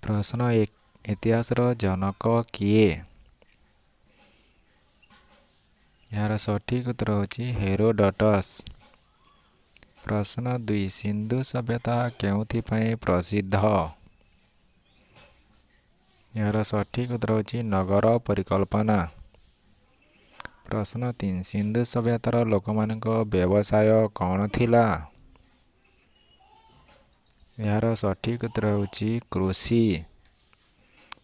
ପ୍ରଶ୍ନ 1, ଇତିହାସର ଜନକ କିଏ? ଏହାର ସଠିକ୍ ଉତ୍ତର ହେଉଛି ହେରୋଡଟସ୍। ପ୍ରଶ୍ନ 2, ସିନ୍ଧୁ ସଭ୍ୟତା କେଉଁଥିପାଇଁ ପ୍ରସିଦ୍ଧ? ଏହାର ସଠିକ୍ ଉତ୍ତର ହେଉଛି ନଗର ପରିକଳ୍ପନା। ପ୍ରଶ୍ନ 3, ସିନ୍ଧୁ ସଭ୍ୟତାର ଲୋକମାନଙ୍କ ବ୍ୟବସାୟ କ'ଣ ଥିଲା? ଏହାର ସଠିକ୍ ଉତ୍ତର ହେଉଛି କୃଷି।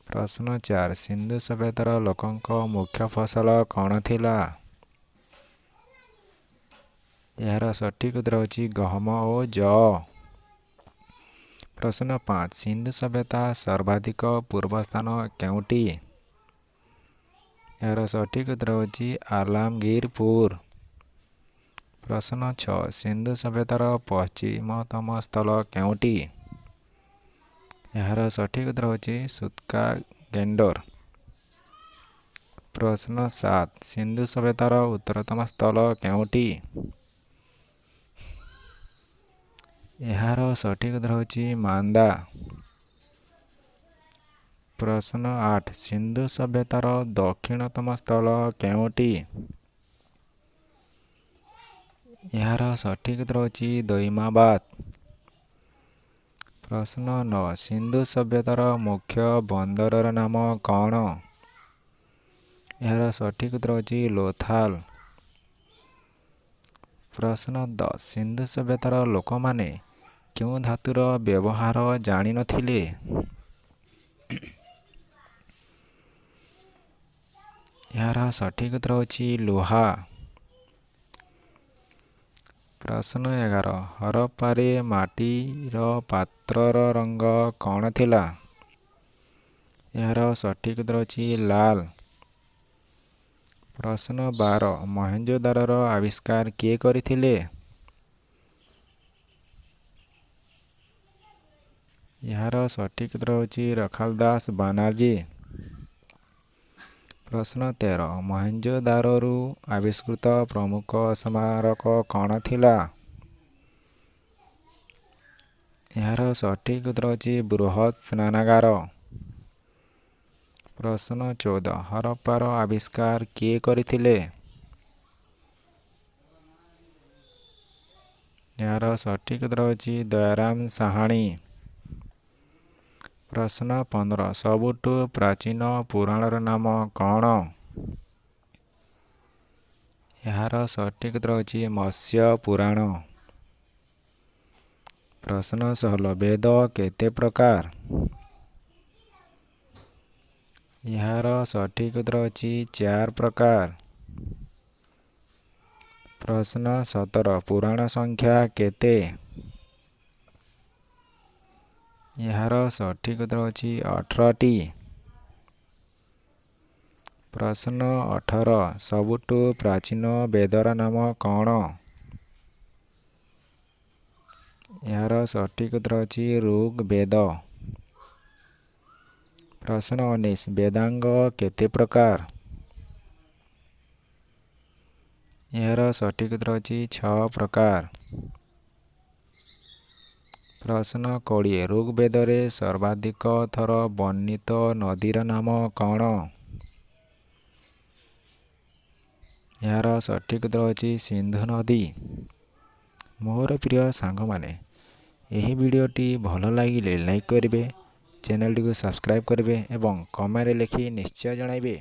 ପ୍ରଶ୍ନ 4, ସିନ୍ଧୁ ସଭ୍ୟତାର ଲୋକଙ୍କ ମୁଖ୍ୟ ଫସଲ କ'ଣ ଥିଲା? ଏହାର ସଠିକ୍ ଉତ୍ତର ହେଉଛି ଗହମ ଓ ଯଅ। ପ୍ରଶ୍ନ 5, ସିନ୍ଧୁ ସଭ୍ୟତା ସର୍ବାଧିକ ପୂର୍ବ ସ୍ଥାନ କେଉଁଟି? ଏହାର ସଠିକ୍ ଉତ୍ତର ହେଉଛି ଆଲାମଗୀରପୁର। ପ୍ରଶ୍ନ 6, ସିନ୍ଧୁ ସଭ୍ୟତାର ପଶ୍ଚିମତମ ସ୍ଥଳ କେଉଁଟି? ଏହାର ସଠିକ୍ ଉତ୍ତର ହେଉଛି ସୁତ୍କାଗେଣ୍ଡୋର। ପ୍ରଶ୍ନ 7, ସିନ୍ଧୁ ସଭ୍ୟତାର ଉତ୍ତରତମ ସ୍ଥଳ କେଉଁଟି? ଏହାର ସଠିକ୍ ଉତ୍ତର ହେଉଛି ମାନ୍ଦା। ପ୍ରଶ୍ନ 8, ସିନ୍ଧୁ ସଭ୍ୟତାର ଦକ୍ଷିଣତମ ସ୍ଥଳ କେଉଁଟି? ଏହାର ସଠିକ୍ ଉତ୍ତର ହେଉଛି ଦଇମାବାଦ। ପ୍ରଶ୍ନ 9, ସିନ୍ଧୁ ସଭ୍ୟତାର ମୁଖ୍ୟ ବନ୍ଦରର ନାମ କ'ଣ? ଏହାର ସଠିକ୍ ଉତ୍ତର ହେଉଛି ଲୋଥାଲ। ପ୍ରଶ୍ନ 10, ସିନ୍ଧୁ ସଭ୍ୟତାର ଲୋକମାନେ କେଉଁ ଧାତୁର ବ୍ୟବହାର ଜାଣିନଥିଲେ? ଏହାର ସଠିକ୍ ଉତ୍ତର ହେଉଛି ଲୁହା। ପ୍ରଶ୍ନ 11, ହରପ୍ପାରେ ମାଟିର ପାତ୍ରର ରଙ୍ଗ କ'ଣ ଥିଲା? ଏହାର ସଠିକ୍ ଉତ୍ତର ହେଉଛି ଲାଲ। ପ୍ରଶ୍ନ 12, ମହେଞ୍ଜୋଦାରୋର ଆବିଷ୍କାର କିଏ କରିଥିଲେ? ଏହାର ସଠିକ୍ ଉତ୍ତର ହେଉଛି ରଖାଲ ଦାସ ବାନାର୍ଜୀ। ପ୍ରଶ୍ନ 13, ମହେଞ୍ଜୋଦାରୋରୁ ଆବିଷ୍କୃତ ପ୍ରମୁଖ ସ୍ମାରକ କ'ଣ ଥିଲା? ଏହାର ସଠିକ୍ ଉତ୍ତର ହେଉଛି ବୃହତ୍ ସ୍ନାନାଗାର। ପ୍ରଶ୍ନ 14, ହରପ୍ପାର ଆବିଷ୍କାର କିଏ କରିଥିଲେ? ଏହାର ସଠିକ୍ ଉତ୍ତର ହେଉଛି ଦୟାରାମ ସାହାଣୀ। ପ୍ରଶ୍ନ 15, ସବୁଠୁ ପ୍ରାଚୀନ ପୁରାଣର ନାମ କ'ଣ? ଏହାର ସଠିକ୍ ଉତ୍ତର ହେଉଛି ମତ୍ସ୍ୟ ପୁରାଣ। ପ୍ରଶ୍ନ 16, ବେଦ କେତେ ପ୍ରକାର? ଏହାର ସଠିକ୍ ଉତ୍ତର ହେଉଛି 4 ପ୍ରକାର। ପ୍ରଶ୍ନ 17, ପୁରାଣ ସଂଖ୍ୟା କେତେ? ଏହାର ସଠିକ୍ ଉତ୍ତର ହେଉଛି 18ଟି। ପ୍ରଶ୍ନ 18, ସବୁଠୁ ପ୍ରାଚୀନ ବେଦର ନାମ କ'ଣ? ଏହାର ସଠିକ୍ ଉତ୍ତର ହେଉଛି ଋଗ୍ ବେଦ। ପ୍ରଶ୍ନ 19, ବେଦାଙ୍ଗ କେତେ ପ୍ରକାର? ଏହାର ସଠିକ୍ ଉତ୍ତର ହେଉଛି 6 ପ୍ରକାର। ପ୍ରଶ୍ନ 20, ଋଗ୍ବେଦରେ ସର୍ବାଧିକ ଥର ବର୍ଣ୍ଣିତ ନଦୀର ନାମ କ'ଣ? ଏହାର ସଠିକ୍ ଉତ୍ତର ହେଉଛି ସିନ୍ଧୁ ନଦୀ। ମୋର ପ୍ରିୟ ସାଙ୍ଗମାନେ, ଏହି ଭିଡ଼ିଓଟି ଭଲ ଲାଗିଲେ ଲାଇକ୍ କରିବେ, ଚ୍ୟାନେଲଟିକୁ ସବସ୍କ୍ରାଇବ୍ କରିବେ ଏବଂ କମେଣ୍ଟରେ ଲେଖି ନିଶ୍ଚୟ ଜଣାଇବେ।